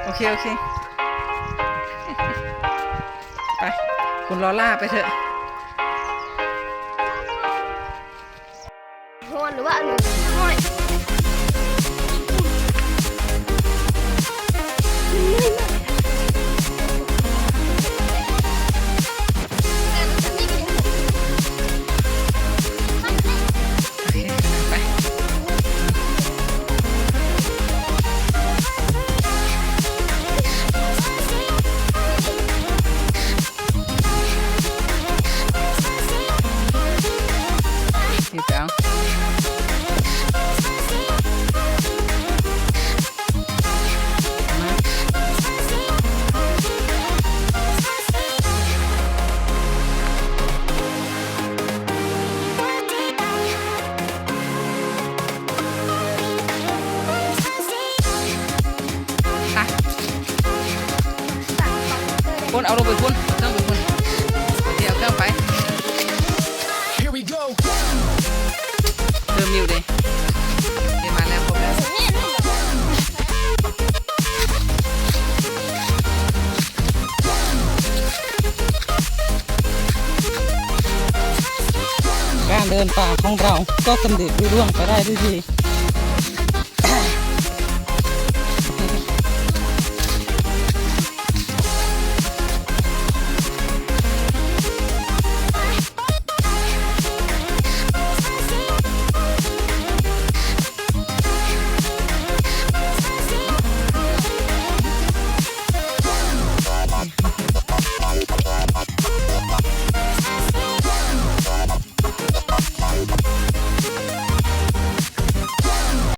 ໂອເຄ ໂອເຄ ໄປ ຄຸນລໍລ່າໄປເຖາະ. ຮ້ອນຫຼືວ່າອັນນັ້ນ? ຮ້ອນ. ໄປ ຄົນເອົາລົງໄປພຸ້ນ ເອົາເຄື່ອງໄປພຸ້ນ ເອົາເຄື່ອງໄປ. Here we go. ເພີ່ມນິ້ວເດ້ ເດ້ ມາແລ້ວ ຄົບແລ້ວ. ການເດີນປ່າຂອງເຮົາກໍສຳເລັດລຸລ່ວງໄປໄດ້ດ້ວຍດີ.